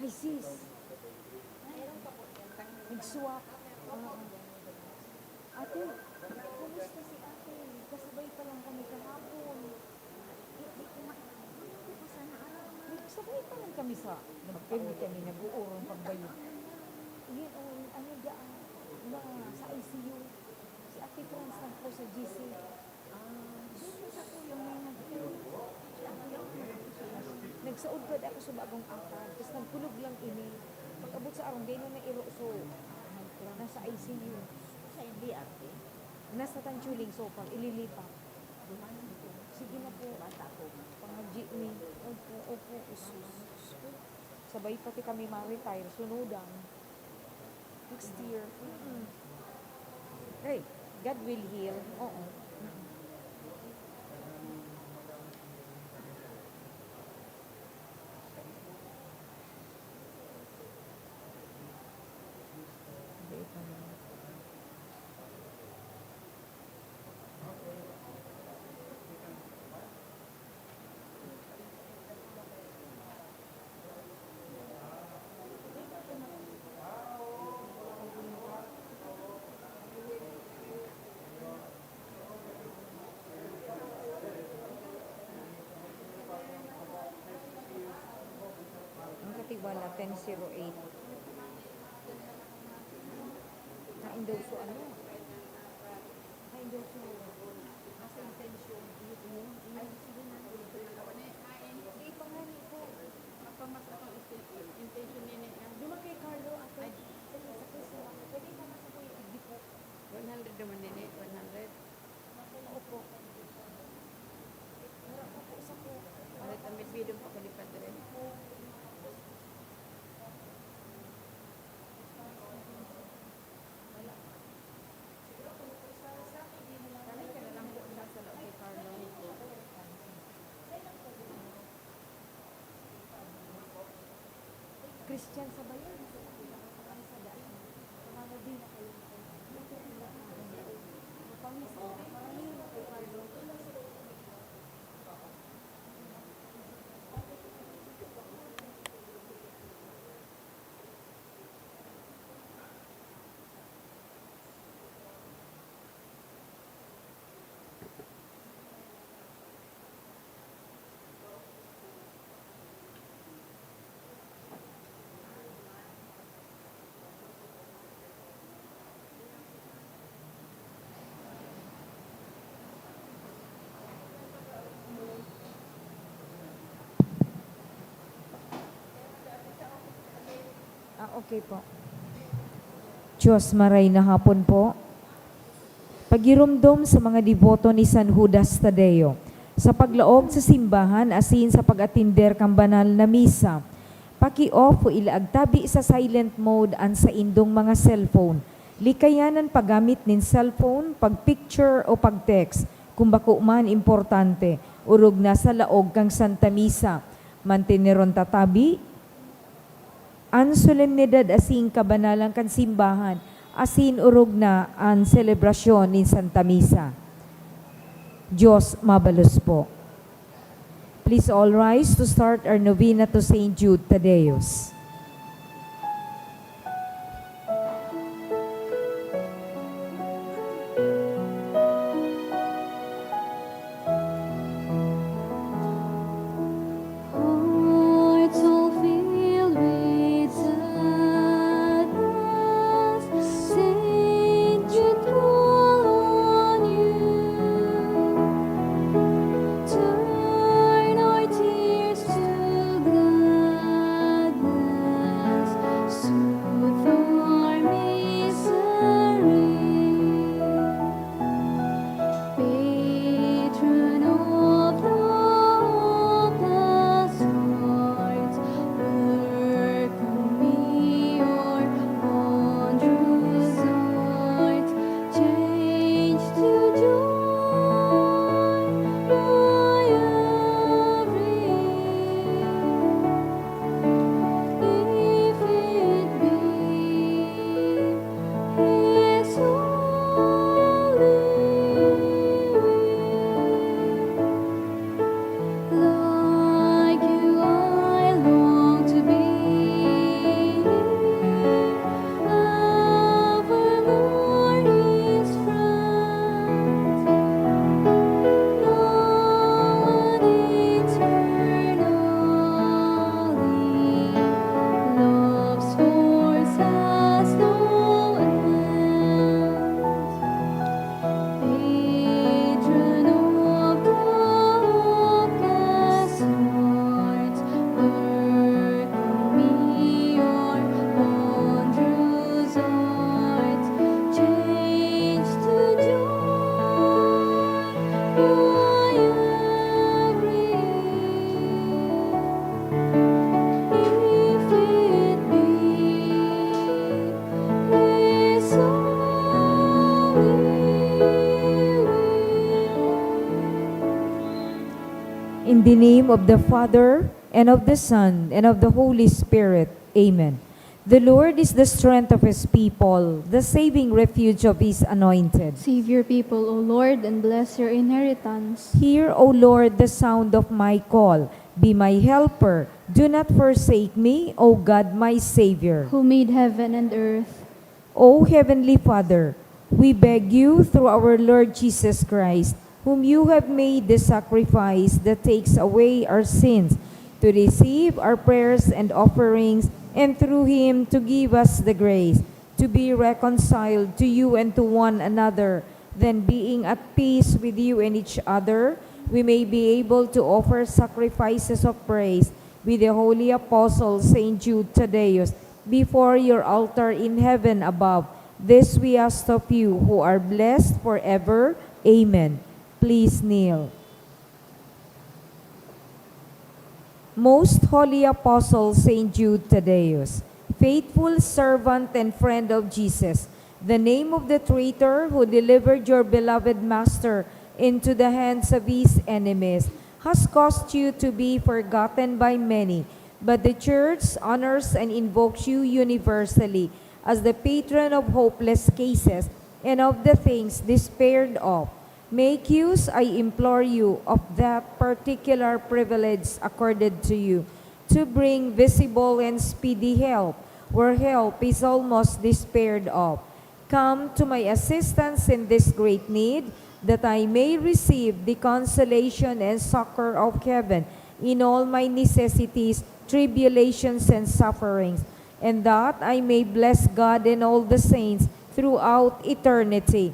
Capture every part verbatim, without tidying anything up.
Ay, sis. Nag-swap. Oo. Ate, kumusta si ate? Kasabay pa lang kami kahapon. Di, di ko ma-, ano ko pa sana alam? Nagsabay pa lang kami sa, nagpirmi kami, nag-uurong pagbayo. Yan, oh, ano dyan, na sa I C U. Si Ate Franz nagpo sa G C. Ah, dito sa kuya mo nag-, nagsaod pa ako sa bagong akad. Tapos nagkulog lang ini. Pag-abot sa arong, di na nairo. So, nasa I C U. Sa hindi ate? Nasa Tanchuling, so pag ililipat. Dumanan ko. Sige na po. Bata ko. Pangagyi mi. Opo, opo, isus. Sabay pati kami ma-retire. Sunudan. Next year. Mm. Hey, God will heal. Oo. Mm. Hindi pa naman. Ang katiwala, ten zero eight. Naka-endorso ano? Naka-endorso. Nasa intention. Ay, sige na. Di pa nga ni po. Mapamas akong intention. Intention niya na yan. Duman kay Carlo, ate. Ay. Sige, sa Christmas. Pwede pa nga sa Kuya Iggy po. One hundred naman din eh. One hundred. Opo. Wala pa po sa po. Wala kami freedom pa kali padre. Wala. Kami ka na lang po siya sa loob kay Carlo. Christian sa bayan, sa daan. Mga di na kayo. Mapangis, mapangis, mapangis. Ah, okay po. Diyos, maray na hapon po. Pagiromdom sa mga deboto ni San Judas Tadeo sa paglaog sa simbahan asin sa pag-atender kan banal na misa. Paki-off o ilaag tabi sa silent mode an saindong mga cellphone. Likayan an paggamit nin cellphone, pag-picture o pag-text, kung bako man importante, orog na sa laog kan Santa Misa. Manteneron ta tabi an solemnidad asin kabanalan kan simbahan, asin orog na an selebrasyon nin Santa Misa. Diyos mabalos po. Please all rise to start our novena to Saint Jude Thaddeus. Hearts all filled with sadness, Saint Jude call on you. Turn our tears to gladness. In the name of the Father, and of the Son, and of the Holy Spirit. Amen. The Lord is the strength of his people, the saving refuge of his anointed. Save your people, O Lord, and bless your inheritance. Hear, O Lord, the sound of my call. Be my helper. Do not forsake me, O God, my Savior. Who made heaven and earth. O Heavenly Father, we beg you through our Lord Jesus Christ, whom you have made the sacrifice that takes away our sins, to receive our prayers and offerings, and through him to give us the grace to be reconciled to you and to one another. Then, being at peace with you and each other, we may be able to offer sacrifices of praise with the holy apostle Saint Jude Thaddeus before your altar in heaven above. This we ask of you, who are blessed forever. Amen. Please kneel. Most Holy Apostle Saint Jude Thaddeus, faithful servant and friend of Jesus, the name of the traitor who delivered your beloved Master into the hands of his enemies, has caused you to be forgotten by many, but the Church honors and invokes you universally as the patron of hopeless cases and of the things despaired of. Make use, I implore you, of that particular privilege accorded to you, to bring visible and speedy help where help is almost despaired of. Come to my assistance in this great need, that I may receive the consolation and succor of heaven in all my necessities, tribulations, and sufferings, and that I may bless God and all the saints throughout eternity.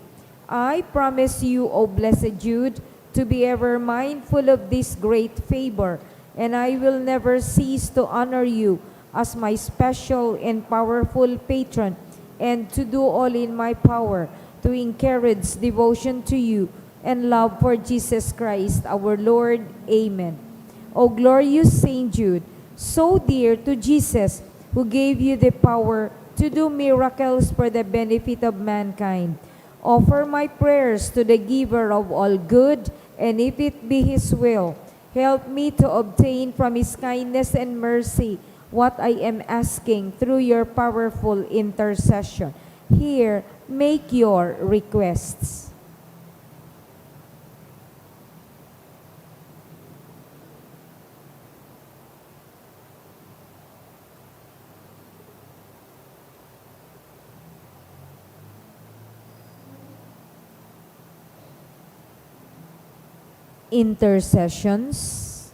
I promise you, O blessed Jude, to be ever mindful of this great favor, and I will never cease to honor you as my special and powerful patron, and to do all in my power to encourage devotion to you and love for Jesus Christ our Lord. Amen. O glorious Saint Jude, so dear to Jesus, who gave you the power to do miracles for the benefit of mankind, offer my prayers to the Giver of all good, and if it be His will, help me to obtain from His kindness and mercy what I am asking through your powerful intercession. Here, make your requests. Intercessions.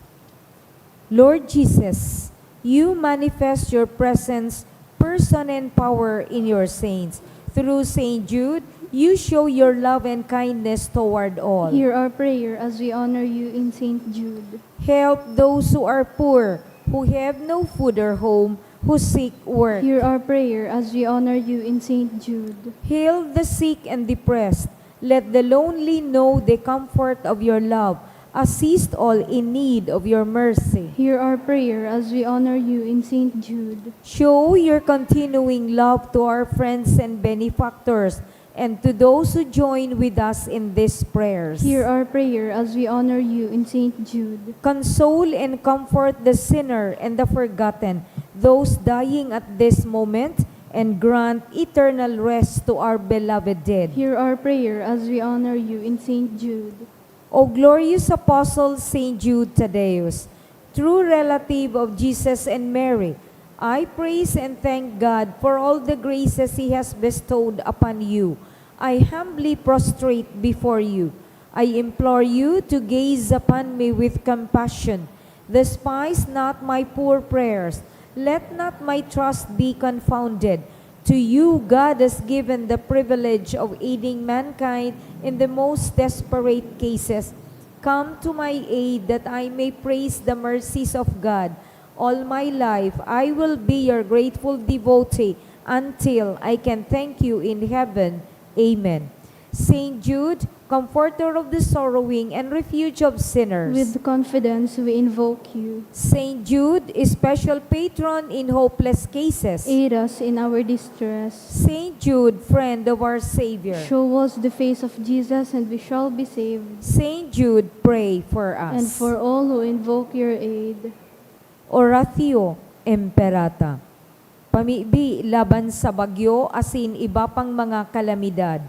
Lord Jesus, you manifest your presence, person, and power in your saints. Through Saint Jude, you show your love and kindness toward all. Hear our prayer as we honor you in Saint Jude. Help those who are poor, who have no food or home, who seek work. Hear our prayer as we honor you in Saint Jude. Heal the sick and depressed. Let the lonely know the comfort of your love. Assist all in need of your mercy. Hear our prayer as we honor you in Saint Jude. Show your continuing love to our friends and benefactors, and to those who join with us in these prayers. Hear our prayer as we honor you in Saint Jude. Console and comfort the sinner and the forgotten, those dying at this moment, and grant eternal rest to our beloved dead. Hear our prayer as we honor you in Saint Jude. O glorious Apostle Saint Jude Thaddeus, true relative of Jesus and Mary, I praise and thank God for all the graces He has bestowed upon you. I humbly prostrate before you. I implore you to gaze upon me with compassion. Despise not my poor prayers. Let not my trust be confounded. To you, God has given the privilege of aiding mankind in the most desperate cases. Come to my aid, that I may praise the mercies of God. All my life, I will be your grateful devotee until I can thank you in heaven. Amen. Saint Jude, Comforter of the sorrowing and refuge of sinners. With confidence we invoke you. Saint Jude, special patron in hopeless cases. Aid us in our distress. Saint Jude, friend of our Savior. Show us the face of Jesus and we shall be saved. Saint Jude, pray for us. And for all who invoke your aid. Oratio Imperata. Pamibi laban sa bagyo asin iba pang mga kalamidad.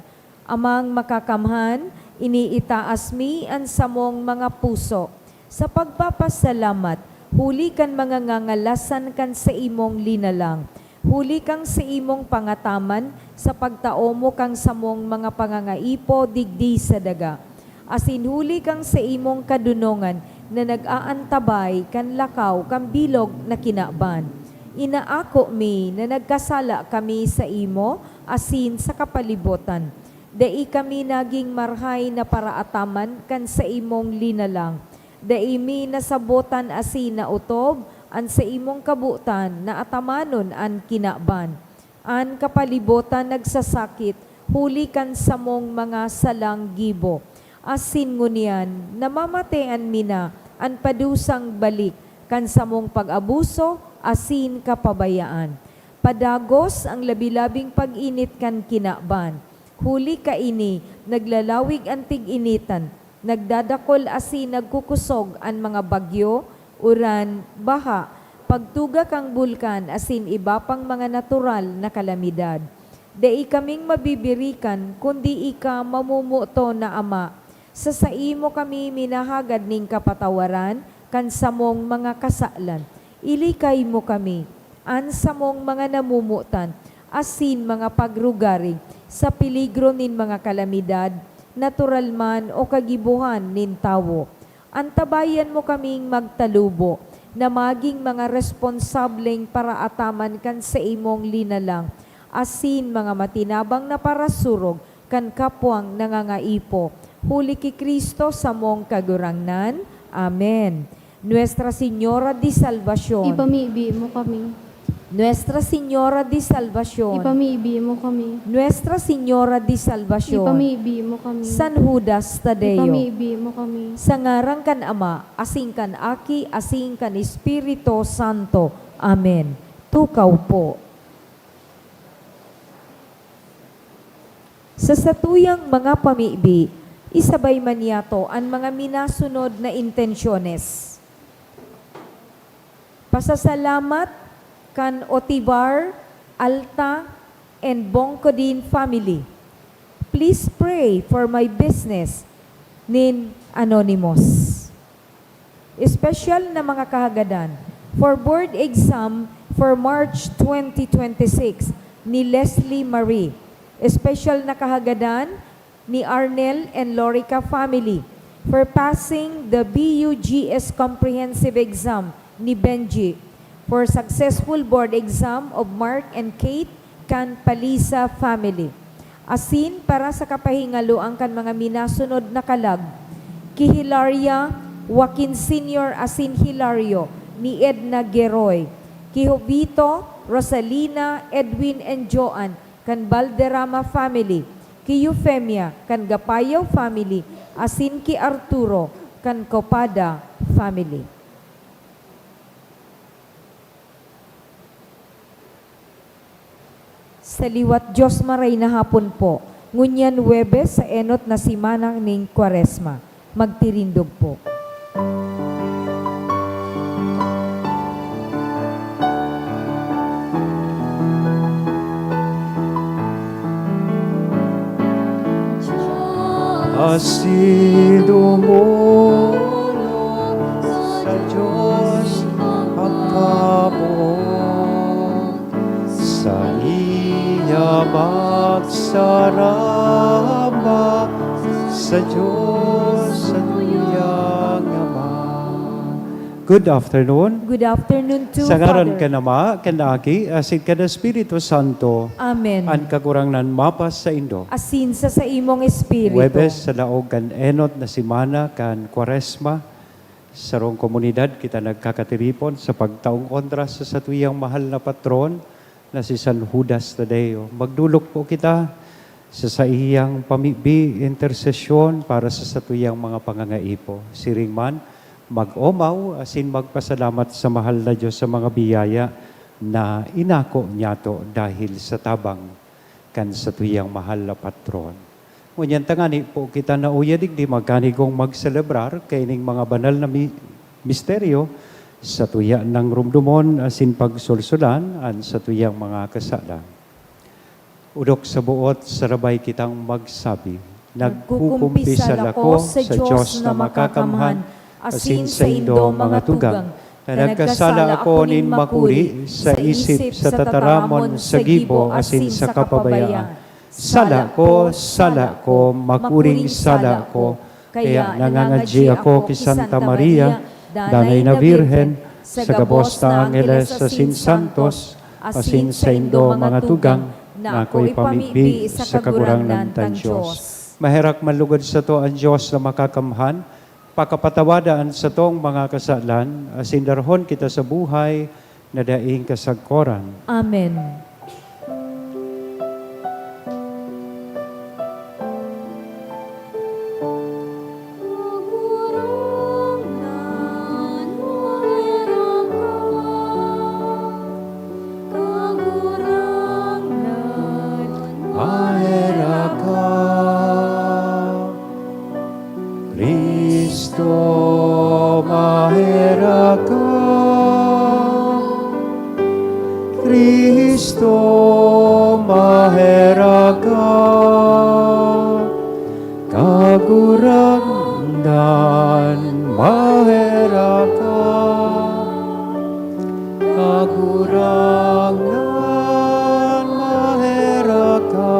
Amang Makakamhan, iniitaas mi an samong mga puso sa pagpapasalamat huli kan mga ngangalasan kan saimong linalang, huli kan saimong pangataman sa pagtao mo kan samong mga pangangaipo digdi sa daga, asin huli kan saimong kadonongan na nag-aantabay kan lakaw kan bilog na kinaban. Inaako mi na nagkasala kami saimo asin sa kapalibotan. Dai kami nagin marhay na paraataman kan saimong linalang. Dai mi nasabotan asin naotob an saimong kabotan na atamanon an kinaban. An kapalibotan nagsasakit huli kan samong mga salang gibo, asin ngunyan namamatean mi na an padusang balik kan samong pag-abuso asin kapabayaan. Padagos an labi-labing pag-init kan kinaban. Huli kaini, naglalawig an tig-initan, nagdadakol asin nagkukosog an mga bagyo, uran, baha, pagtuga kan bulkan asin iba pang mga natural na kalamidad. Dai kaming mabibirikan kundi ika mamomoton na Ama. Sa saimo kami minahagad nin kapatawaran kan samong mga kasalan. Ilikay mo kami, an samong mga namomotan, asin mga pagrugari sa peligro nin mga kalamidad, natural man o kagibohan nin tawo. Antabayan mo kaming magtalubo na magin mga responsableng paraataman kan saimong linalang, asin mga matinabang na parasurog kan kapwang nangangaipo. Huli ki Cristo samong Kagurangnan. Amen. Nuestra Señora de Salvacion. Ipamibi mo kami. Nuestra Señora de Salvacion. Ipamibi mo kami. Nuestra Señora de Salvacion. Ipamibi mo kami. San Judas Tadeo. Ipamibi mo kami. Sa ngaran kan Ama, asin kan Aki, asin kan Espiritu Santo. Amen. Tukaw po. Sa satuyang mga pamibi, isabay man yato an mga minasunod na intensyones. Pasasalamat kan Otivar, Alta, and Bongkodin family. Please pray for my business, nin Anonymous. Espesyal na mga kahagadan for board exam for March twenty twenty-six ni Leslie Marie. Espesyal na kahagadan ni Arnel and Lorica family for passing the B U G S comprehensive exam ni Benji, for successful board exam of Mark and Kate kan Palisa family. Asin para sa kapahingaloan kan mga minasunod na kalag, ki Hilaria, Joaquin Senior asin Hilario ni Edna Geroy, ki Jovito, Rosalina, Edwin and Joan kan Valderrama family, ki Eufemia kan Gapayaw family, asin ki Arturo kan Copada family. Sa liwat Dios, maray na hapon po. Ngunyan Huwebes sa enot na semana nin Kwaresma. Magtirindog po. Asin dumolong sa Dios ang tapo, saiya magsaramba sa Dios, satuyang Ama. Good afternoon. Good afternoon too, Sa ngaran Father. Kan Ama, kan Aki, asin kan Espiritu Santo. Amen. An Kagurangnan mapasaindo. Asin sa saimong espiritu. Huwebes sa laog kan enot na semana kan Kwaresma, sarong komunidad kita nagkakatiripon sa pagtaong kontra sa satuyang mahal na patron na si San Judas Tadeo. Magdolok po kita Sa saiyang pamibi, intersesyon para sa satuyang mga pangangaipo. Siring man, mag-omaw asin magpasalamat sa mahal na Dios sa mga biyaya na inako niyato dahil sa tabang kan satuyang mahal na patron. Ngunyan tangani po kita nauya digdi magkanigong magselebrar kaining mga banal na mi-, misteryo, satuya nang rumdomon asin pagsulsulan an satuyang mga kasalan. Odok sa buot, sarabay kitang magsabi, "Nagkukumpisal ako sa Dios na makakamhan asin saindo mga tugang, na nagkasala ako nin makuri sa isip, sa tataramon, sa gibo, asin sa kapabayaan. Sala ko, sala ko, makuring sala ko." Kaya nangangadyi ako ki Santa Maria, Danay na Birhen, sa gabos na angheles asin santos, asin saindo mga tugang, na ako ipamibi sa Kagurangnan tang Dios. Maherak man lugod sato an Dios na makakamhan, pakapatawada an satong mga kasalan, asin darahon kita sa buhay na daing kasagkoran. Amen. Kagurangnan, maherak ka. Kagurangnan, maherak ka. Cristo, maherak ka. Cristo, maherak ka. Kagurangnan, maherak ka. Kagurangnan, maherak ka.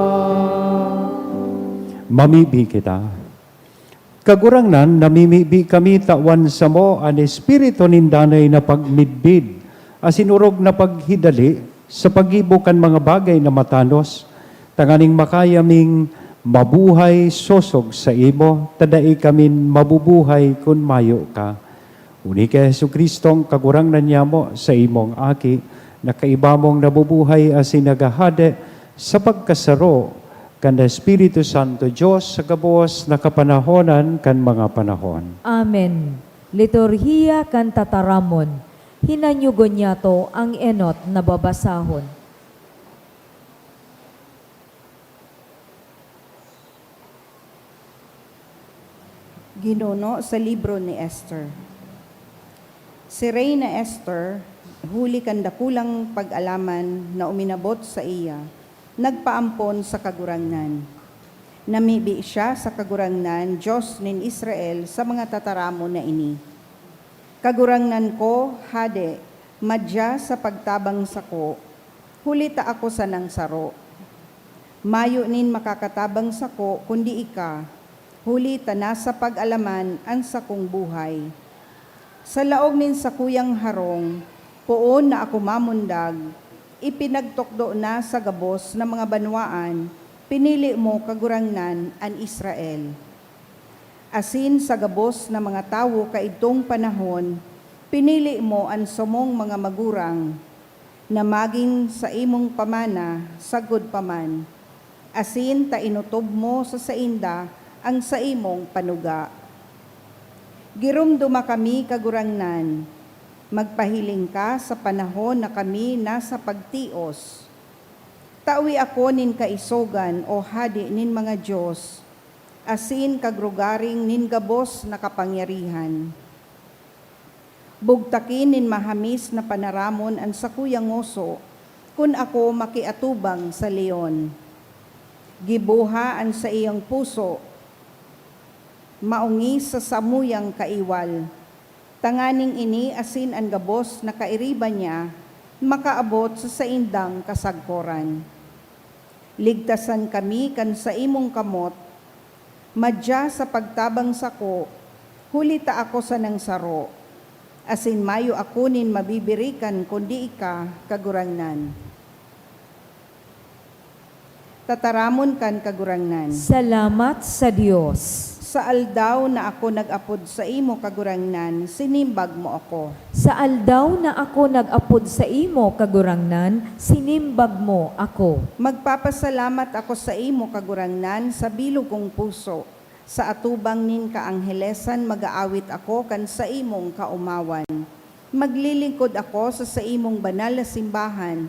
Mamibi kita. Kagurangnan, namimibi kami tawan samo an espiritu nin danay na pagmidbid, asin orog na paghidali sa paggibo kan mga bagay na matanos, tanganing makaya ming mabuhay sosog saimo, ta dai kami mabubuhay kun mayo ka. Huli ki Jesu-Cristong Kagurangnan nyamo, saimong Aki, na kaiba mong nabubuhay asin naghahade sa pagkasaro kan Espiritu Santo Dios sa gabos na kapanahonan kan mga panahon. Amen. Liturhiya kan Tataramon. Hinanyogon niyato ang enot na babasahon. Ginuno sa libro ni Esther. Si Reyna Esther, huli kan dakulang pag-alaman na uminabot saiya, nagpaampon sa Kagurangnan. Namibi siya sa Kagurangnan, Dios nin Israel, sa mga tataramon na ini, "Kagurangnan ko, hade, madya sa pagtabang sako, huli ta ako sanang saro. Mayo nin makakatabang sako kundi ika, huli ta nasa pag-alaman an sakong buhay. Sa laog nin sakuyang harong, poon na ako mamundag, ipinagtukdo na sa gabos na mga banwaan, pinili mo, Kagurangnan, an Israel. Asin sa gabos na mga tawo kaidtong panahon, pinili mo an samong mga magurang na magin saimong pamana sagkod pa man, asin ta inotob mo sa sainda an saimong panuga. Giromdoma kami, Kagurangnan, magpahiling ka sa panahon na kami nasa pagtios. Tawi ako nin kaisogan, O Hade nin mga dios, asin kagrugaring nin gabos na kapangyarihan. Bugtaki nin mahamis na panaramon an sakuyang ngoso, kun ako makiatubang sa leon. Giboha an saiyang puso, maongis sa samuyang kaiwal, tanganing ini asin an gabos na kairiba niya makaabot sa saindang kasagkoran. Ligtasan kami kan saimong kamot, madya sa pagtabang sako, huli ta ako sanang saro, asin mayo ako nin mabibirikan kundi ika, Kagurangnan." Tataramon kan Kagurangnan. Salamat sa Dios. Sa aldaw na ako nag-apod saimo, Kagurangnan, sinimbag mo ako. Sa aldaw na ako nag-apod saimo, Kagurangnan, sinimbag mo ako. Magpapasalamat ako saimo, Kagurangnan, sa bilog kong puso. Sa atubang nin kaanghelesan mag-aawit ako kan saimong kaomawan. Maglilingkod ako sa saimong banal na simbahan,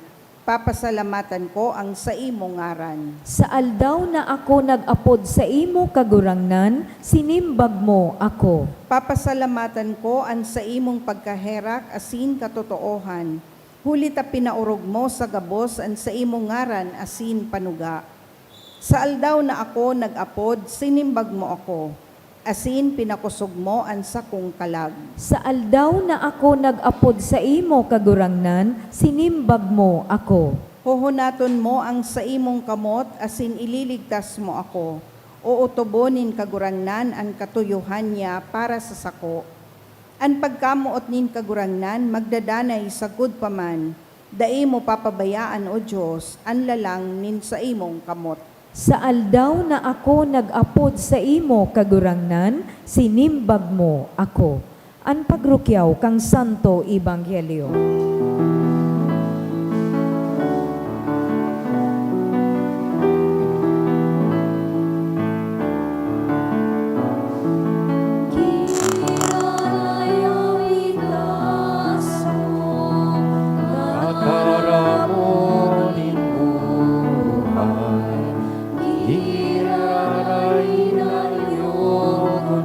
papasalamatan ko ang saimong ngaran. Sa aldaw na ako nag-apod saimo, Kagurangnan, sinimbag mo ako. Papasalamatan ko an saimong pagkaherak asin katotoohan, huli ta pinaorog mo sa gabos an saimong ngaran asin panuga. Sa aldaw na ako nag-apod, sinimbag mo ako, asin pinakosog mo an sakong kalag. Sa aldaw na ako nag-apod saimo, Kagurangnan, sinimbag mo ako. Hohonaton mo ang saimong kamot asin ililigtas mo ako. Ootobon nin Kagurangnan an katuyohan niya para sa sako. An pagkamoot nin Kagurangnan magdadanay sagkod pa man. Dai mo papabayaan, O Dios, an lalang nin saimong kamot. Sa aldaw na ako nag-apod saimo, Kagurangnan, sinimbag mo ako. An pagrukyaw kan Santo Ebanghelyo. Giraray an ligtas mo, tataramon nin buhay. Giraray na iyo ko,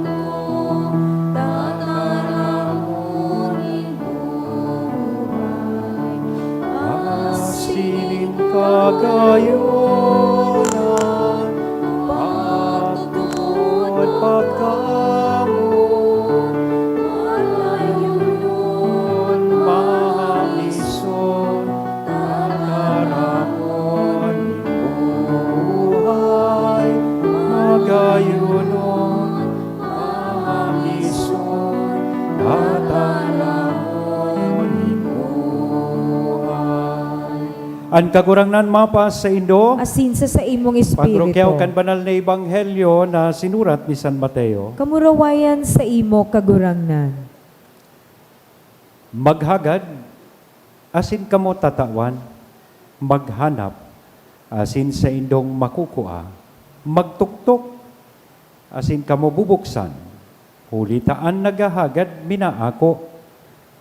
tataramon nin buhay. Asin nin kagayonan, pagtubod pa kamo, magayonon, mahalison, tataramon nin buhay, magayonon, mahalison, tataramon nin buhay. An Kagurangnan mapasaindo. Asin sa saimong espiritu. Pagrukyaw kan banal na ebanghelyo na sinurat ni San Mateo. Kamurawayan saimo, Kagurangnan. Maghagad, asin kamo tatawan. Maghanap, asin saindong makukua. Magtuktok, asin kamo bubuksan. Huli ta an naghahagad, minaako.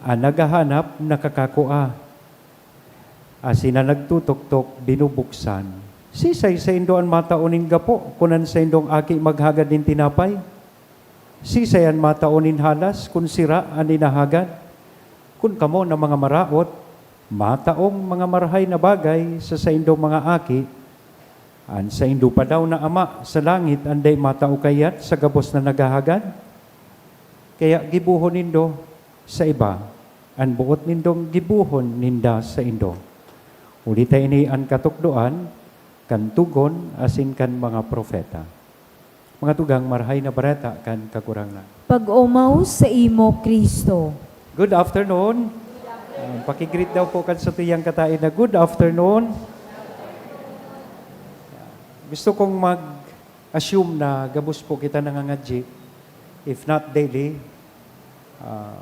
An naghahanap, nakakakua. Asin an nagtutuktok, binubuksan. Sisay saindo an matao nin gapo, kun an saindong aki maghagad nin tinapay? Sisay an matao nin halas, kun sira an inahagad? Kun kamo na mga maraot, mataong mga marahay na bagay sa saindong mga aki, an saindo pa daw na Ama sa langit an dai matao kayat sa gabos na naghahagad? Kaya gibohon nindo sa iba an boot nindong gibohon ninda saindo. Huli ta ini an katukdoan kan togon asin kan mga propeta. Mga tugang, Marahay na Bareta kan Kagurangnan. Pag-omaw saimo, Cristo. Good afternoon. Ah, paki-greet daw po kan satuyang kataed na, "Good afternoon." Gusto kong mag-assume na gabos po kita nangangadyi, if not daily. Ah,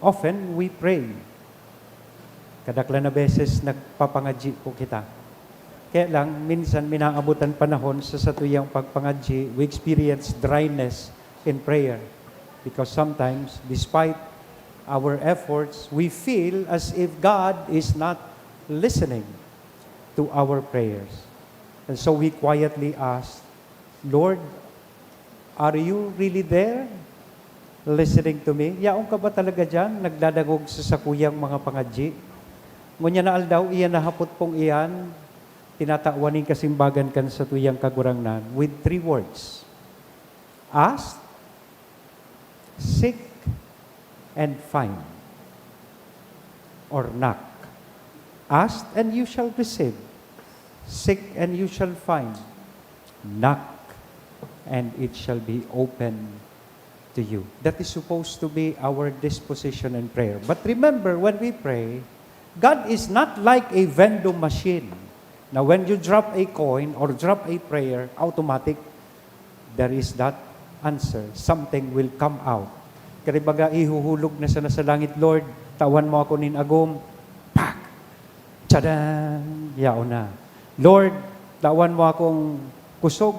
often we pray. Kadaklan na beses nagpapangadyi po kita. Kaya lang, minsan minaabot an panahon sa satuyang pagpangadyi, we experience dryness in prayer. Because sometimes, despite our efforts, we feel as if God is not listening to our prayers. And so we quietly ask, "Lord, are you really there listening to me? Yaon ka ba talaga diyan, nagdadangog sa sakuyang mga pangadyi?" Ngunyan na aldaw, iyan na hapot pong iyan, tinatawan nin kasimbagan kan satuyang Kagurangnan with three words. Ask, seek, and find. Or knock. Ask and you shall receive. Seek and you shall find. Knock and it shall be open to you. That is supposed to be our disposition in prayer. But remember, when we pray, God is not like a vending machine. Now, when you drop a coin or drop a prayer, automatic, there is that answer. Something will come out. Kaya baga, ihuhulog na sana sa langit, "Lord, tawan mo ako nin agom." Pak! Tadang! Yaon na. "Lord, tawan mo akong kusog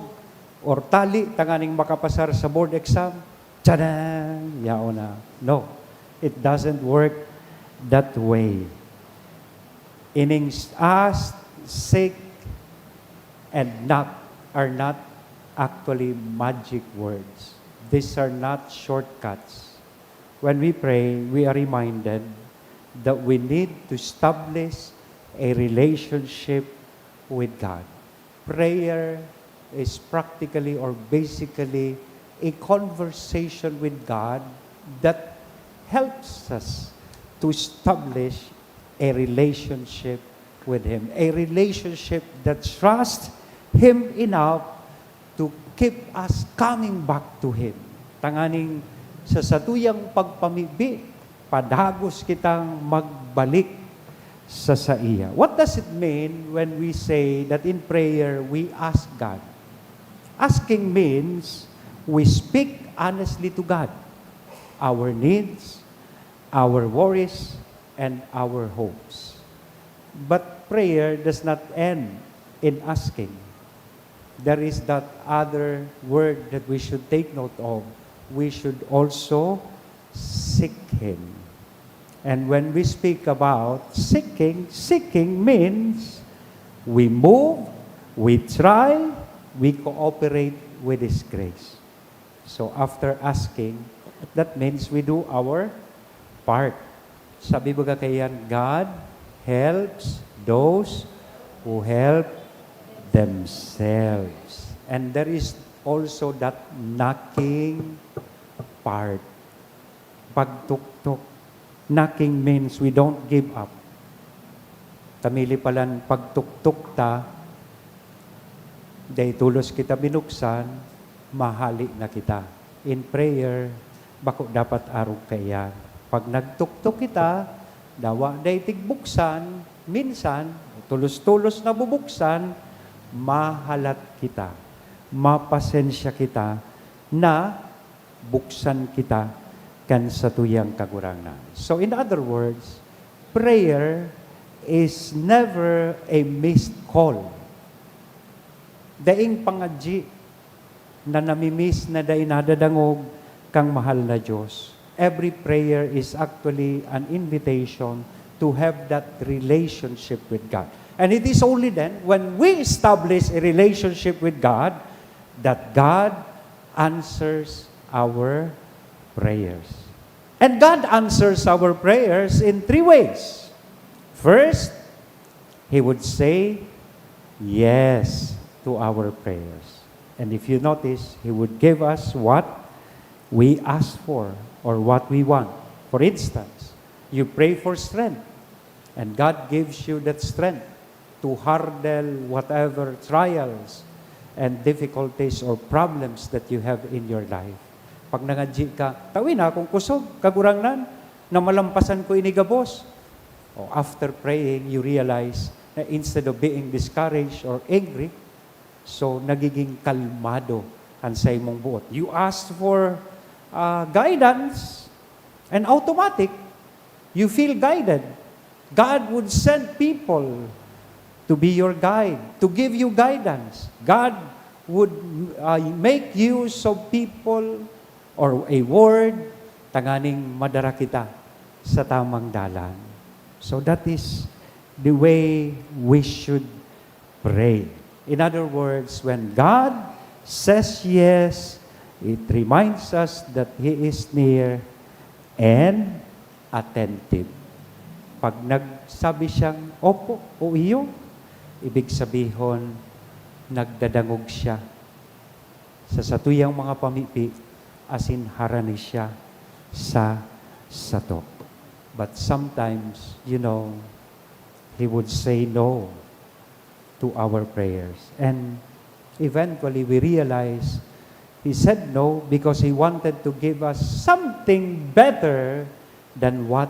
or tali tanganing makapasar sa board exam." Tadang! Yaon na. No, it doesn't work that way. Ining s-, ask, seek, and knock are not actually magic words. These are not shortcuts. When we pray, we are reminded that we need to establish a relationship with God. Prayer is practically or basically a conversation with God that helps us to establish a relationship with Him, a relationship that trusts Him enough to keep us coming back to Him. Tanganing sa satuyang pagpamibi, padagos kitang magbalik sa saiya. What does it mean when we say that in prayer we ask God? Asking means we speak honestly to God, our needs, our worries, and our hopes. But prayer does not end in asking. There is that other word that we should take note of. We should also seek Him. And when we speak about seeking, seeking means we move, we try, we cooperate with His grace. So after asking, that means we do our part. Sabi baga kaiyan, "God helps those who help themselves." And there is also that knocking part. Pagtuktok. Knocking means we don't give up. Tamili palan pagtuktok ta, dai tolos kita binuksan, mahale na kita. In prayer, bako dapat arog kaiyan. Pag nagtuktok kita, dawa dai tigbuksan, minsan, tolos-tolos na bubuksan, mahalat kita, mapasensya kita na buksan kita kan satuyang Kagurangnan. So, in other words, prayer is never a missed call. Daing pangadyi na namimiss na dai nadadangog kang mahal na Diyos. Every prayer is actually an invitation to have that relationship with God. And it is only then when we establish a relationship with God that God answers our prayers. And God answers our prayers in three ways. First, He would say yes to our prayers. And if you notice, He would give us what we ask for or what we want. For instance, you pray for strength, and God gives you that strength to hurdle whatever trials and difficulties or problems that you have in your life. Pag nangadyi ka, "Tawi na akong kusog, Kagurangnan, na malampasan ko ini gabos." O, after praying, you realize na instead of being discouraged or angry, so nagiging kalmado an saimong buot. You ask for, ah, guidance, and automatic, you feel guided. God would send people to be your guide, to give you guidance. God would, uh, make use of people or a word tanganing madara kita sa tamang dalan. So that is the way we should pray. In other words, when God says yes, it reminds us that He is near and attentive. Pag nagsabi siyang, "Opo," o "Iyo," ibig sabihon, nagdadangog siya sa satuyang mga pamipi, asin harani siya sa sato. But sometimes, you know, He would say no to our prayers. And eventually, we realize He said no because He wanted to give us something better than what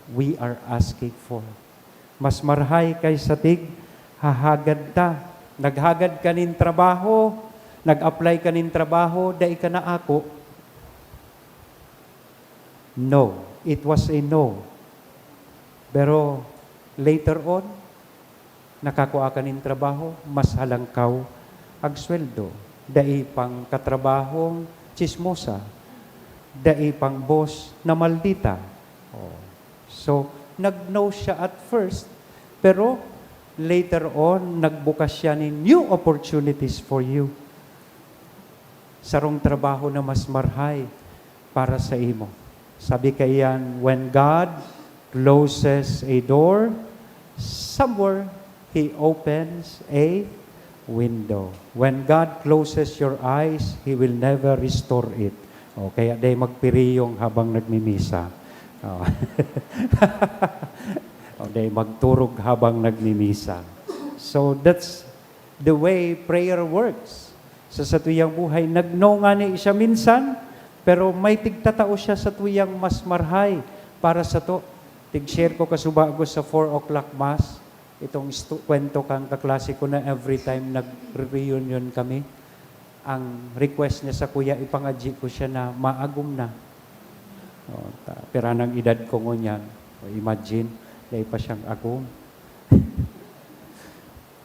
we are asking for. Mas marahay kay sa tig hahagad ta. Naghagad ka nin trabaho, Nag-apply ka nin trabaho, dai ka naako? No. It was a no. Pero later on, nakakua ka nin trabaho, mas halangkaw ang sweldo. Dai pang katrabahong tsismosa, dai pang boss na maldita. Oh. So, nag-no siya at first, pero later on, nagbukas siya nin new opportunities for you. Sarong trabaho na mas marhay para sa imo. Sabi kaiyan, "When God closes a door, somewhere He opens a window. When God closes your eyes, He will never restore it." O, kaya dai magpiriyong habang nagmimisa. O. O, dai magturog habang nagmimisa. So, that's the way prayer works sa satuyang buhay. Nag-no ngani siya minsan, pero may tigtatao siya satuyang mas marhay para sato. Tig-share ko kasubago sa four o'clock mass, itong stu-, kwento kang kaklase ko na every time nagre-reunion kami, ang request niya sa kuya, ipangadyi ko siya na maagom na. O, ta-, pira nang edad ko ngunyan. O, imagine, dai pa siyang agom.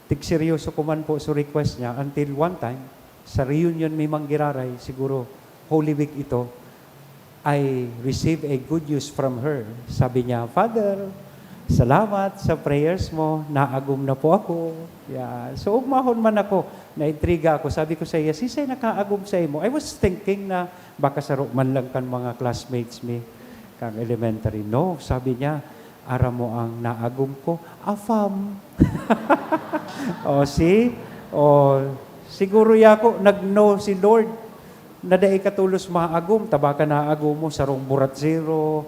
Tigseryoso ko man po sa request niya until one time, sa reunion mi manggiraray, siguro Holy Week ito, I received a good news from her. Sabi niya, "Father, salamat sa prayers mo. Naagom na po ako." Yeah. So, ugmahon man ako, naintriga ako. Sabi ko sa iya, "Siisay nakaagom sa imo?" I was thinking na baka saro man lang kan mga classmates mi, kang elementary. "No," sabi niya, "aram mo ang naagom ko? Afam." O, see? O, siguro yako, nag-no si Lord na dai ka tolos maagom. Taba ka naagom mo, sarong buratsero,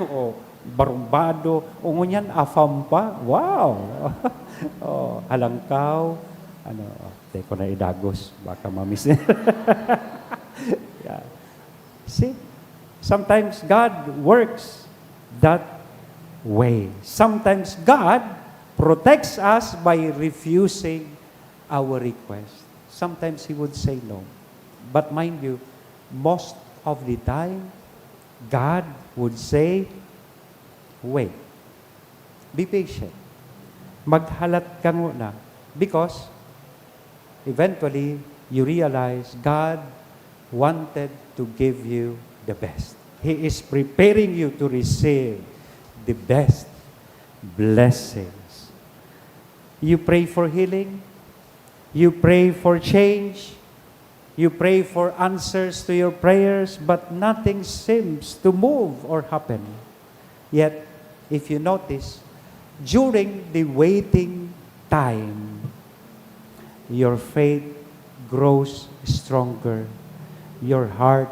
o barumbado, o ngunyan, afam pa. Wow! O, halangkaw, ano, o, di ko na idagos, baka mamis-, yeah. See? Sometimes God works that way. Sometimes God protects us by refusing our request. Sometimes He would say no. But mind you, most of the time, God would say, "Wait. Be patient. Maghalat ka nguna." Because eventually, you realize God wanted to give you the best. He is preparing you to receive the best blessings. You pray for healing, you pray for change, you pray for answers to your prayers, but nothing seems to move or happen. Yet, if you notice, during the waiting time, your faith grows stronger, your heart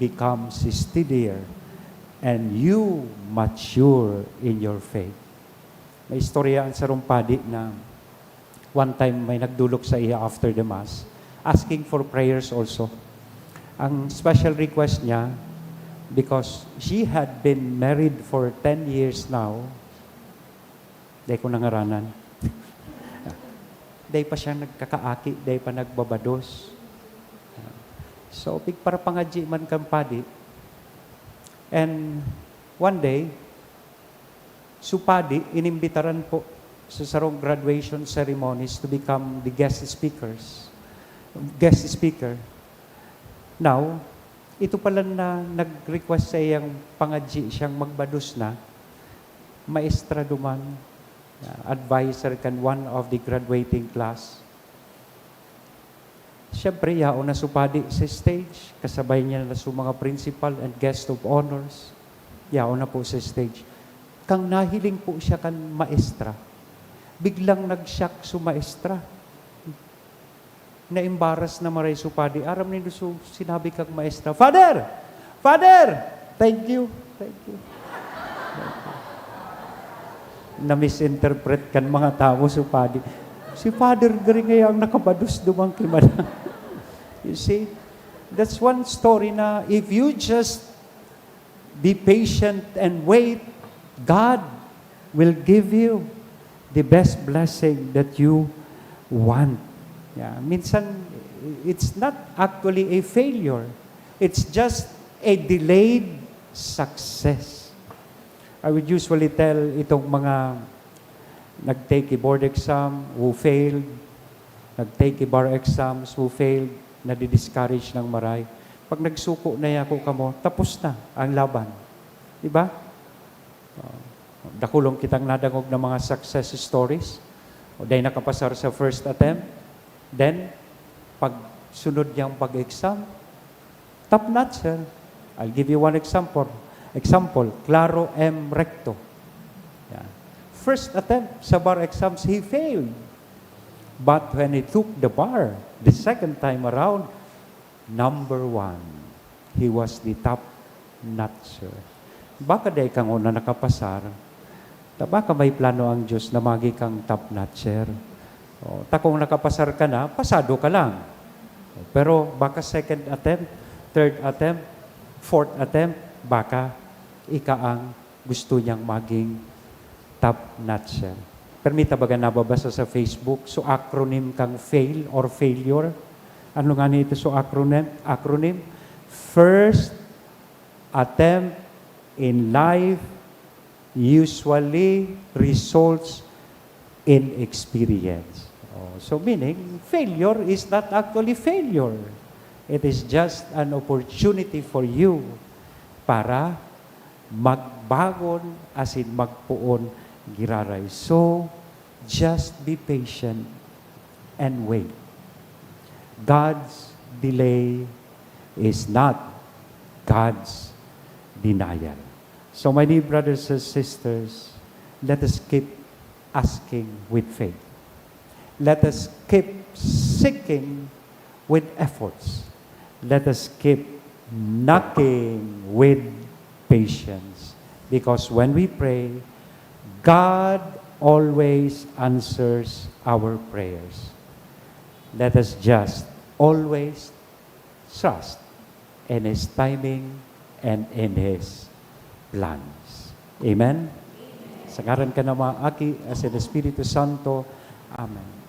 becomes steadier, and you mature in your faith. May istorya ang sarong padi na one time may nagdolok saiya after the mass, asking for prayers also. Ang special request niya, because she had been married for ten years now, dai ko nangaranan. Dai pa siya nagkakaaki, dai pa nagbabados. So, pigparapangadyi man kan padi. And one day, so padi, inimbitaran po sa sarong graduation ceremonies to become the guest speakers, guest speaker. Now, ito pala na nag-request sa iyang pangadyi siyang magbados na, maestra duman, ah, advisor kan one of the graduating class. Siyempre, yaon na so padi sa stage, kasabay niya na so mga principal and guest of honors. Yaon na po sa stage. Kang nahiling po siya kan maestra, biglang nag-shock so maestra. Na-embarrass na maray so padi. Aram nindo so sinabi kang maestra, "Father! Father! Thank you. Thank you." Na-misinterpret kan mga tawo so padi. Si Father Gary ngaya ang nakabados duman ki Madam. You see, that's one story na if you just be patient and wait, God will give you the best blessing that you want. Yeah. Minsan, It's not actually a failure. It's just a delayed success. I would usually tell itong mga nag-take a board exam who failed, nag-take a bar exams who failed, nadi-discourage ng maray. Pag nagsuko na ako kamo, tapos na ang laban. Di ba? Ah, dakulong kitang nadangog na mga success stories. O dahil nakapasar sa first attempt, then, pag sunod niyang pag-exam, top notcher. I'll give you one example. Example, Claro M. Recto. Yeah. First attempt sa bar exams, he failed. But when he took the bar, the second time around, number one. He was the top notcher. Baka dai ka ngona nakapasar, ta baka may plano ang Diyos na magi kang top notcher. O, ta kung nakapasar ka na, pasado ka lang. Pero baka second attempt, third attempt, fourth attempt, baka ika ang gusto niyang maging top notcher. Permita baga nababasa sa Facebook, so acronym kang fail or failure. Ano nga nito so acronym? Acronym, first attempt in life usually results in experience. Oh, so meaning, failure is not actually failure. It is just an opportunity for you para magbagon asin magpoon giraray. So, just be patient and wait. God's delay is not God's denial. So, my dear brothers and sisters, let us keep asking with faith. Let us keep seeking with efforts. Let us keep knocking with patience. Because when we pray, God always answers our prayers. Let us just always trust in His timing and in His plans. Amen? Sa ngaran kan Ama, Aki, asin Espiritu Santo. Amen.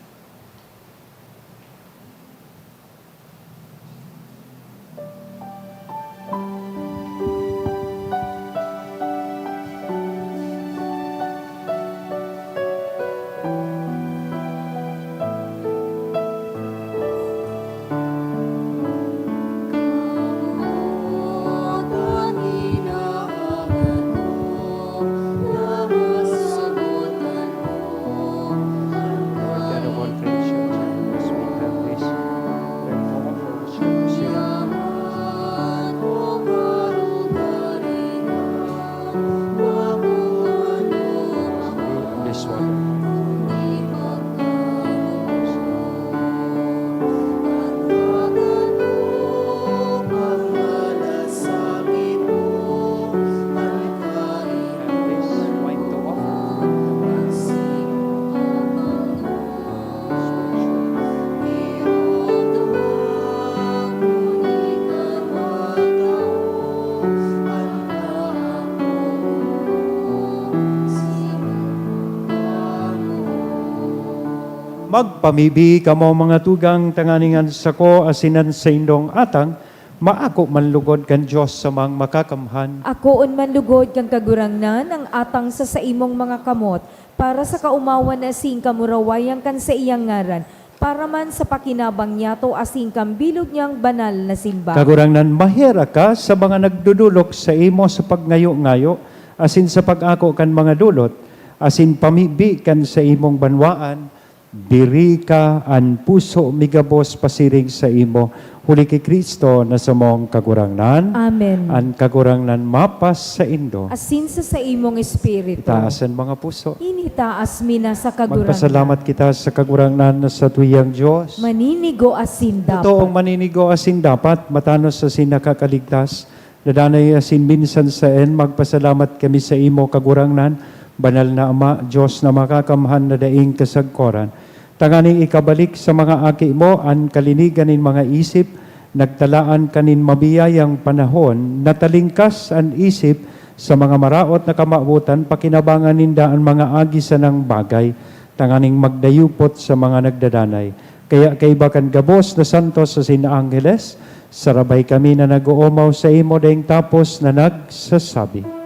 Magpamibi kamo, mga tugang, tanganing an sako asin an saindong atang maako man lugod kan Dios samang makakamhan. Akoon man lugod kan Kagurangnan ang atang sa saimong mga kamot, para sa kaomawan asin kamurawayan kan saiyang ngaran, para man sa pakinabang niyato asin kan bilog niyang banal na simbahan. Kagurangnan, maherak ka sa mga nagdodolok saimo sa pagngayo-ngayo asin sa pag-ako kan mga dolot, asin pamibi kan saimong banwaan, dirika an puso mi gabos pasiring saimo, huli ki Cristo na samong Kagurangnan. Amen. An Kagurangnan mapasaindo. Asin sa saimong espiritu. Itaas an mga puso. Initaas mi na sa Kagurangnan. Magpasalamat kita sa Kagurangnan na satuyang Dios. Maninigo asin dapat. Totoong maninigo asin dapat, matanos asin nakakaligtas. Dadanay asin minsan saen, magpasalamat kami saimo, Kagurangnan, Banal na Ama, Dios na makakamhan na daing kasagkoran, tanganing ikabalik sa mga aki mo an kalinigan nin mga isip, nagtalaan ka nin mabiyayang panahon, natalingkas an isip sa mga maraot na kamawotan, pakinabangan ninda an mga agi sanang bagay, tanganing magdayupot sa mga nagdadanay. Kaya kaiba kan gabos na santos asin angheles, sarabay kami na nag-oomaw saimo daing tapos na nagsasabi,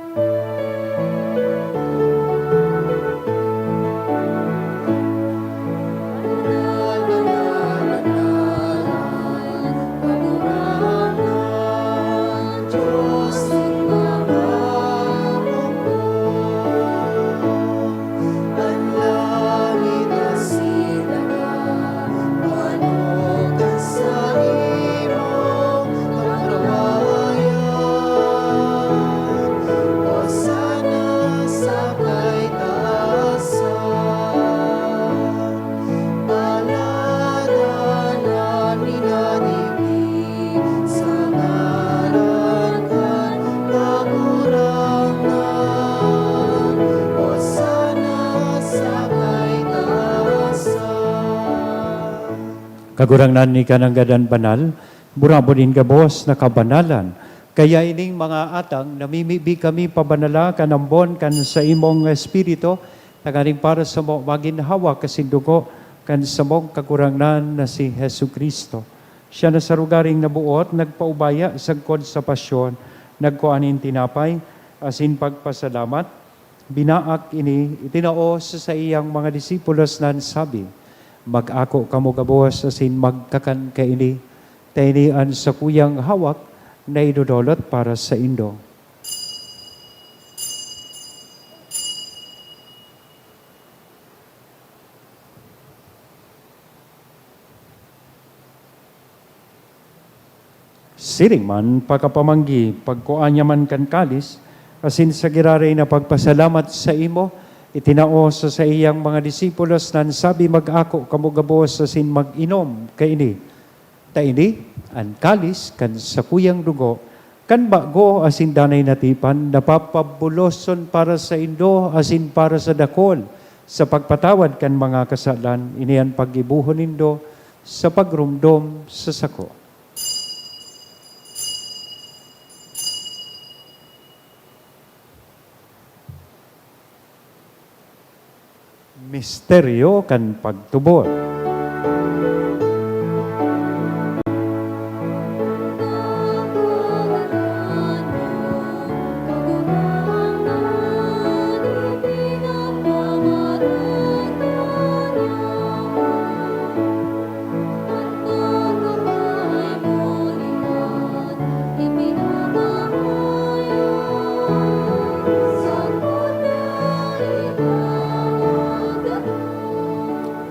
Kagurangnan, ika nanggad an banal, burabod nin gabos na kabanalan. Kaya ining mga atang, namimibi kami pabanala kan ambon kan saimong Espiritu, tanganing para samo magin hawak asin dugo kan samong Kagurangnan na si Jesu-Cristo. Siya na sa lugaring naboot, nagpaubaya sagkod sa pasyon, nagkua nin tinapay, asin pagpasalamat, binaak ini, itinao sa saiyang mga disipulos na nagsabi, "Mag-ako kamo gabos asin magkakan kaini, ta ini an sakuyang hawak na idodolot para saindo." Siring man, pakapamanggi, pagkua niya man kan kalis, asin sa giraray na pagpasalamat saimo, itinao sa saiyang mga disipulos na nagsabi, "Mag-ako kamo gabos asin mag-inom kaini. Ta ini an kalis kan sakuyang dugo, kan bago asin danay na tipan, na papabuloson para saindo asin para sa dakul, sa pagpatawad kan mga kasalan. Ini an paggibohon nindo sa pagromdom sa sako." Misteryo kan pagtubod.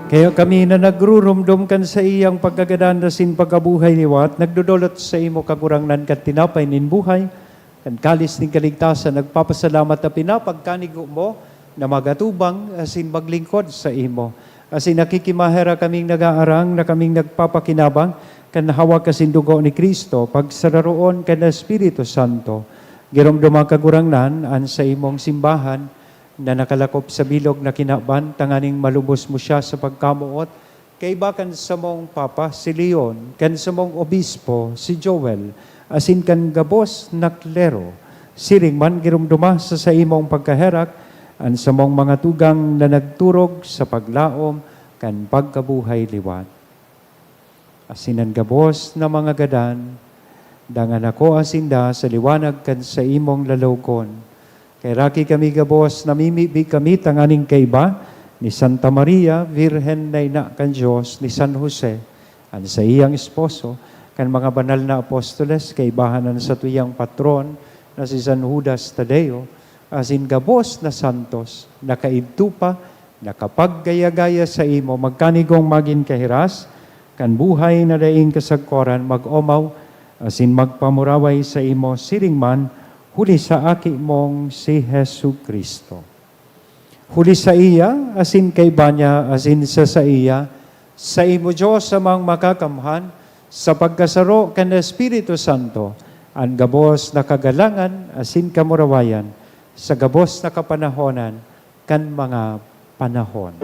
Kaya kami na nagruromdom kan saiyang pagkagadan asin pagkabuhay liwat, nagdodolot saimo, Kagurangnan, kan tinapay nin buhay, kan kalis nin kaligtasan, nagpapasalamat ta pinapagkanigo mo na mag-atubang asin maglingkod saimo. Asin nakikimaherak kaming nag-aarang na kaming nagpapakinabang kan hawak asin dugo ni Cristo, pagsararoon kan Espiritu Santo. Giromdoma, Kagurangnan, an saimong simbahan na nakalakop sa bilog na kinaban, tanganing malubos mo siya sa pagkamoot, kaiba kan samong Papa, si Leon, kan samong Obispo, si Joel, asin kan gabos na klero. Siring man, giromdoma sa saimong pagkaherak an samong mga tugang na nagturog sa paglaom kan pagkabuhay liwat. Asin an gabos na mga gadan, dangan ako asinda sa liwanag kan saimong lalawogon. Kaheraki kami gabos, namimibi kami tanganing kaiba ni Santa Maria, Birhen na Ina kan Dios, ni San Jose, an saiyang esposo, kan mga banal na apostoles, kaibahan an satuyang patron na si San Judas Tadeo, asin gabos na santos, na kaidto pa nakapaggaya-gaya saimo, magkanigong magin kahiras kan buhay na daing kasagkoran, mag-omaw asin magpamuraway saimo siring man, huli sa Aki mong si Jesu-Cristo. Huli saiya, asin kaiba niya, asin sa saiya, saimo, Dios Amang Makakamhan, sa pagkasaro kan Espiritu Santo, an gabos na kagalangan asin kamurawayan sa gabos na kapanahonan kan mga panahon.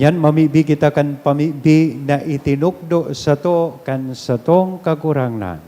Yan, mamibi kita kan pamibi na itinukdo sato kan satong Kagurangnan.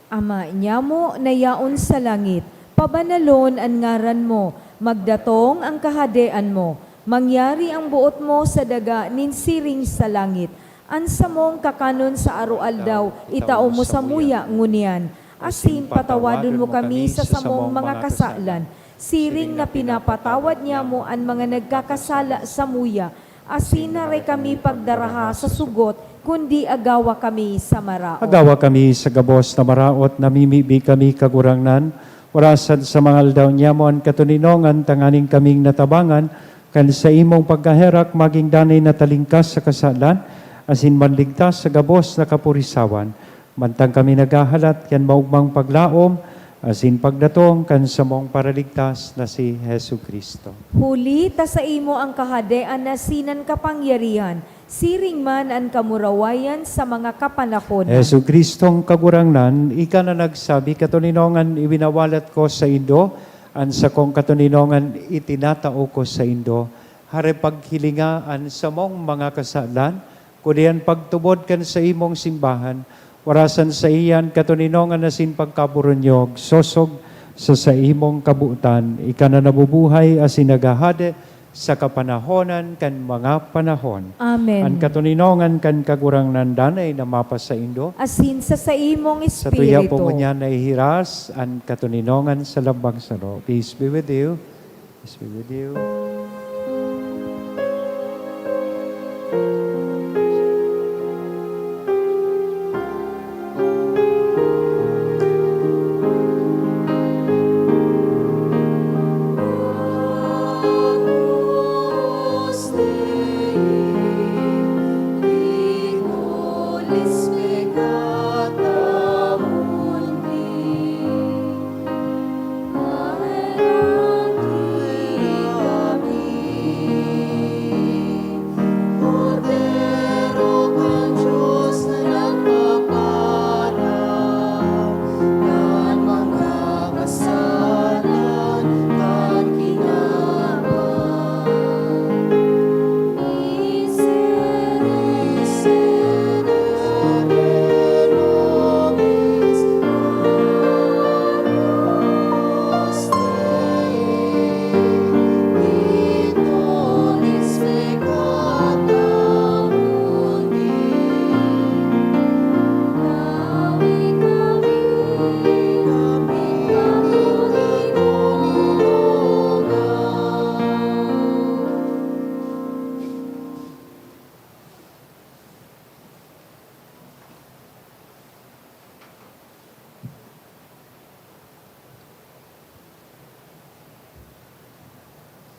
Ama nyamo na yaon sa langit, pabanalon an ngaran mo, magdatong an kahadean mo, mangyari an boot mo sa daga nin siring sa langit. An samong kakanon sa aroaldaw, itao mo samuya ngunyan, asin patawadon mo kami sa samong mga kasalan, siring na pinapatawad nyamo an mga nagkakasala samuya, asin dai kami pagdaraha sa sugot, kundi agawa kami sa maraot. Agawa kami sa gabos na maraot, namimibi kami, Kagurangnan, orasan sa mga aldaw nyamo an katoninongan, tanganing kaming natabangan kan saimong pagkaherak, magin danay na talingkas sa kasalan, asin manligtas sa gabos na kapurisawan, mantang kami naghahalat kan maogmang paglaom asin pagdatong kan samong Paraligtas na si Jesu-Cristo. Huli ta saimo an kahadean asin an kapangyarihan, siring man an kamurawayan sa mga kapanahonan. Jesu-Cristong Kagurangnan, ika na nagsabi, "Katoninongan iwinawalat ko saindo, an sakong katoninongan itinatao ko saindo." Hare, paghilinga an samong mga kasalan, kundi an pagtubod kan saimong simbahan, orasan saiya an katoninongan asin pagkaburunyog, sosog sa saimong kabotan, ika na nabubuhay asin naghahade sa kapanahonan kan mga panahon. Amen. An katoninongan kan Kagurangnan danay na mapasaindo. Asin sa saimong Sa tuya po espiritu. Ngunyan naihiras an katoninongan sa lambang saro. Peace be with you. Peace be with you.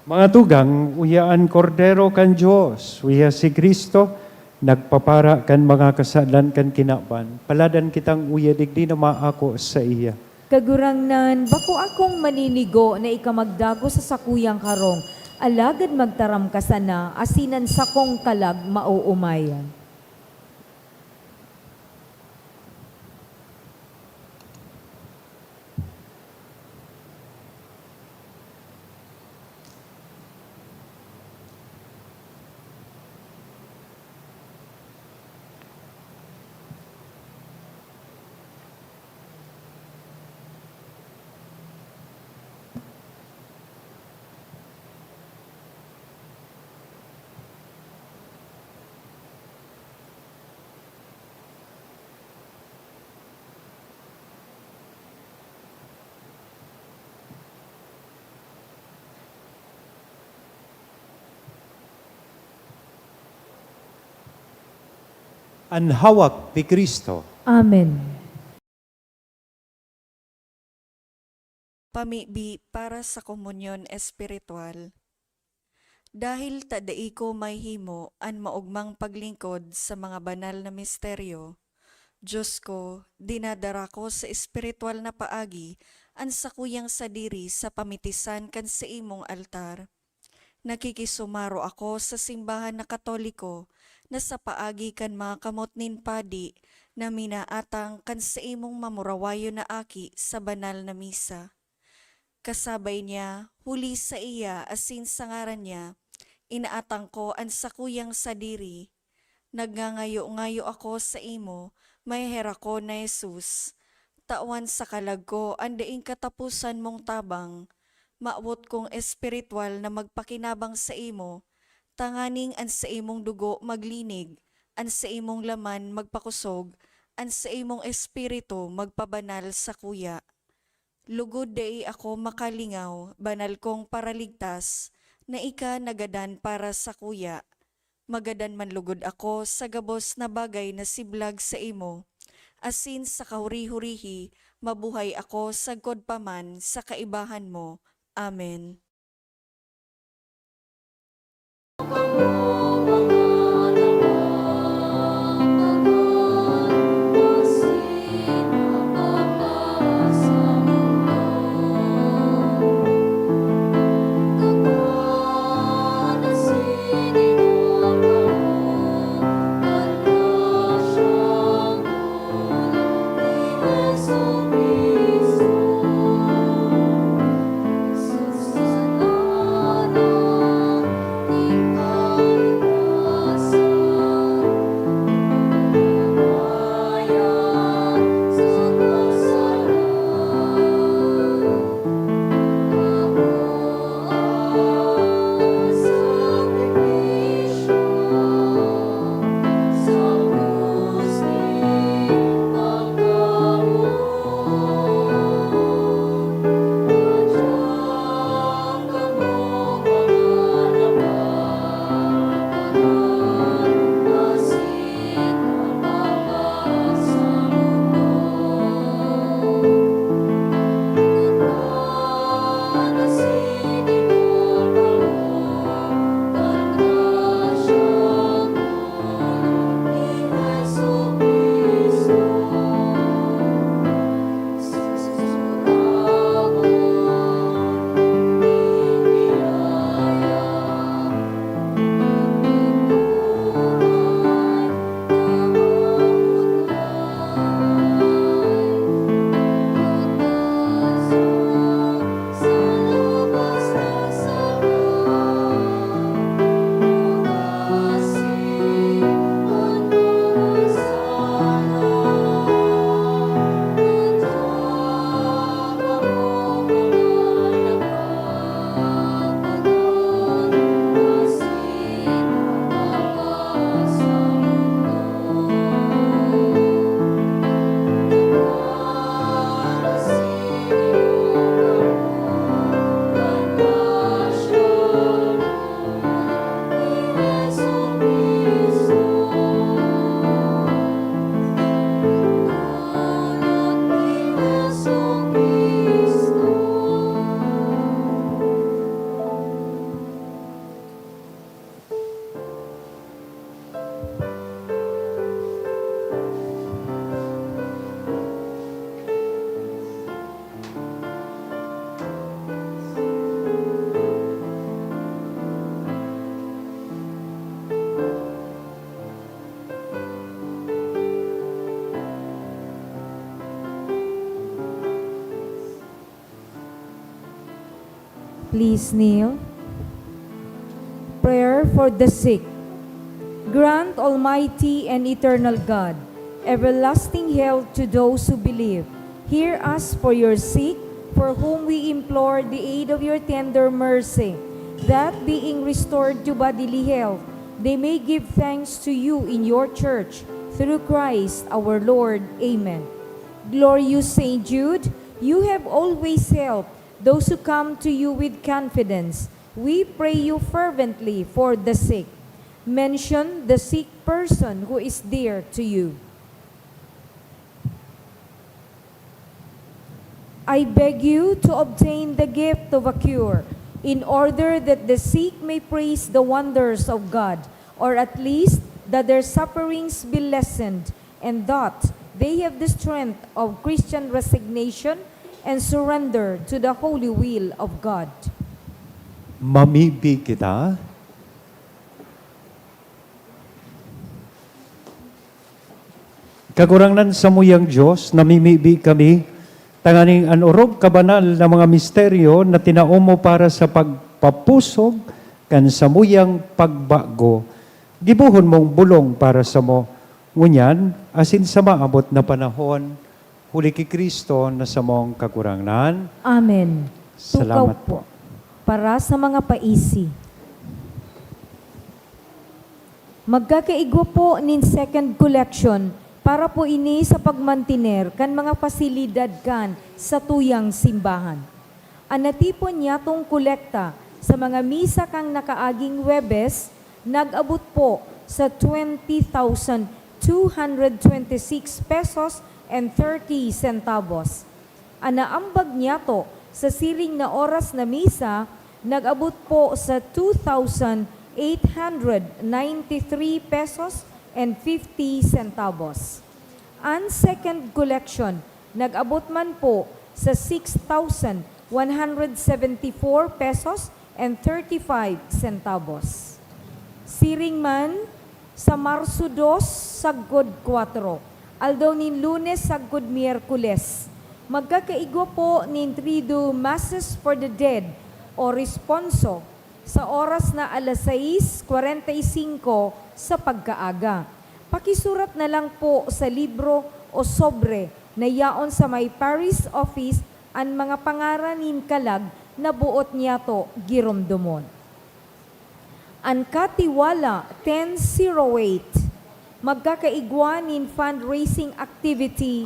Mga tugang, uya an Kordero kan Dios, uya si Cristo, nagpapara kan mga kasalan kan kinaban. Paladan kitang uya digdi na maako saiya. Kagurangnan, bako akong maninigo na ika magdagos sa sakuyang harong, alagad magtaram ka sana, asin an sakong kalag maoomay. An hawak ni Cristo. Amen. Pamibi para sa komunyon espiritual. Dahil ta dai ko mahimo an maogmang paglingkod sa mga banal na misteryo, Diyos ko, dinadara ko sa espiritual na paagi an sakuyang sadiri sa pamitisan kan saimong altar. Nakikisumaro ako sa simbahan na Katoliko na sa paagi kan mga kamot nin padi na minaatang kan saimong mamurawayon na aki sa banal na misa. Kasabay niya, huli saiya asin sa ngaran niya, Inaatang ko an sakuyang sadiri. Nagngangayo-ngayo ako saimo, maheherakon na Jesus. Tawan sa kalag ko an daing kataposan mong tabang. Mawot kong espiritual na magpakinabang saimo, tanganing an saimong dugo maglinig, an saimong laman magpakosog, an saimong espiritu magpabanal sakuya. Lugod dai ako makalingaw, banal kong Paraligtas, na ika nagadan para sakuya. Magadan man lugod ako sa gabos na bagay na siblag saimo, asin sa kahuri-hurihi mabuhay ako sagkod pa man sa kaibahan mo. Amen. Please kneel. Prayer for the sick. Grant, Almighty and eternal God, everlasting health to those who believe. Hear us for your sick, for whom we implore the aid of your tender mercy, that, being restored to bodily health, they may give thanks to you in your church, through Christ our Lord. Amen. Glorious Saint Jude, you have always helped those who come to you with confidence. We pray you fervently for the sick. Mention the sick person who is dear to you. I beg you to obtain the gift of a cure, in order that the sick may praise the wonders of God, or at least that their sufferings be lessened, and that they have the strength of Christian resignation and surrender to the holy will of God. Mamibi kita. Kagurangnan samuyang Dios, namimibi kami, tanganing an orog kabanal na mga misteryo na tinao mo para sa pagpapusog Kan samuyang pagbago, gibohon mong bulong para samo ngunyan asin sa maabot na panahon, huli ki Cristo na samong Kagurangnan. Amen. Salamat Tukaw po. po. Para sa mga paisi. Magkakaigwa po nin second collection para po ini sa pagmantiner kan mga pasilidad kan satuyang simbahan. An natipon niyatong kolekta sa mga misa kan nakaaging Huwebes nag-abot po sa twenty thousand two hundred twenty-six pesos and thirty centavos. An naambag niyato sa siring na oras na misa nag-abot po sa two thousand eight hundred ninety-three pesos and fifty centavos. An second collection nag-abot man po sa six thousand one hundred seventy-four pesos and thirty-five centavos. Siring man, sa Marso dos sagkod kwatro, aldaw nin Lunes sagkod Miyerkules, magkakaigwa po nin Triduum Masses for the Dead o Responso sa oras na alas sais kwarenta y singko sa pagkaaga. Pakisurat na lang po sa libro o sobre na yaon sa may parish office an mga pangaran nin kalag na boot niyato giromdomon. An Katiwala ten zero eight magkakaigwa nin fundraising activity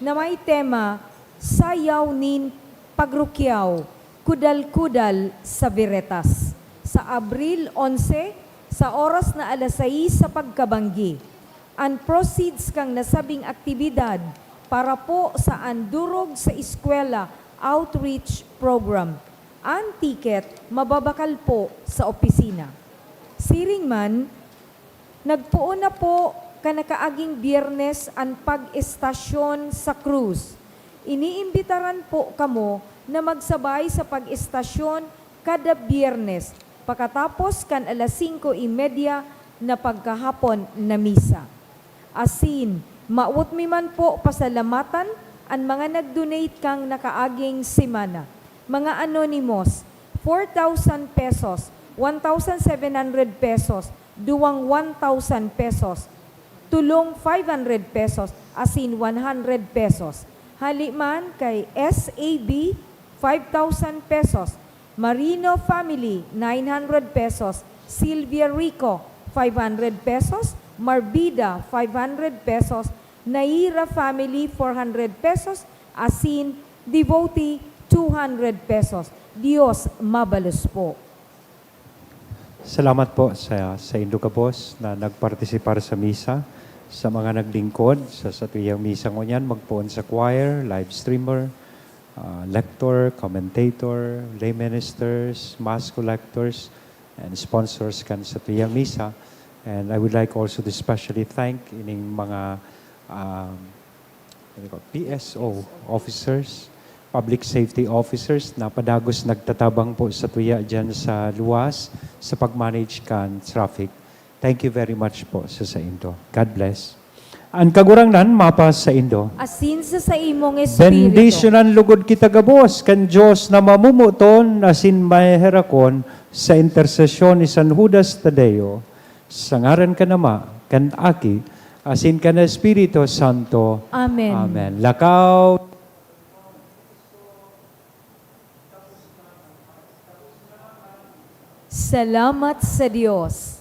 na may tema Sayaw nin Pagrukyaw, Kudal-kudal sa Veritas, sa Abril onse, sa oras na alas sais sa pagkabanggi. An proceeds kan nasabing aktibidad para po sa Andurog sa Eskwela Outreach Program. An ticket mababakal po sa opisina. Siring man, nagpoon na po kan nakaaging Biyernes an pag-estasyon sa krus. Iniimbitaran po kamo na magsabay sa pag-estasyon kada Biyernes, pakatapos kan alas singko y media na pagkahapon na misa. Asin, mawot mi man po pasalamatan an mga nag-donate kan nakaaging semana. Mga anonymous, four thousand pesos, one thousand seven hundred pesos, duwang one thousand pesos, tolong five hundred pesos, asin one hundred pesos. Hali man kay S A B, five thousand pesos, Marino family, nine hundred pesos, Silvia Rico, five hundred pesos, Marbida, five hundred pesos, Naira family, four hundred pesos, asin Devotee, two hundred pesos. Dios mabalos po. Salamat po sa, sa indo gabos na nagpartisipar sa misa, sa mga naglingkod sa satuyang misa ngunyan, magpoon sa choir, live streamer, ah, lector, commentator, lay ministers, mass collectors, and sponsors kan satuyang misa. And I would like also to specially thank ining mga, um, ano ko, P S O officers, public safety officers na padagos nagtatabang po satuya diyan sa luwas sa pag-manage kan traffic. Thank you very much po sa saindo. God bless. An Kagurangnan mapasaindo. Asin sa saimong espiritu. Bendisyonan lugod kita gabos kan Dios na mamomoton asin maheherakon sa intersesyon ni San Judas Tadeo, sa ngaran kan Ama, kan Aki, asin kan Espiritu Santo. Amen. Amen. Lakaw. Salamat sa Dios.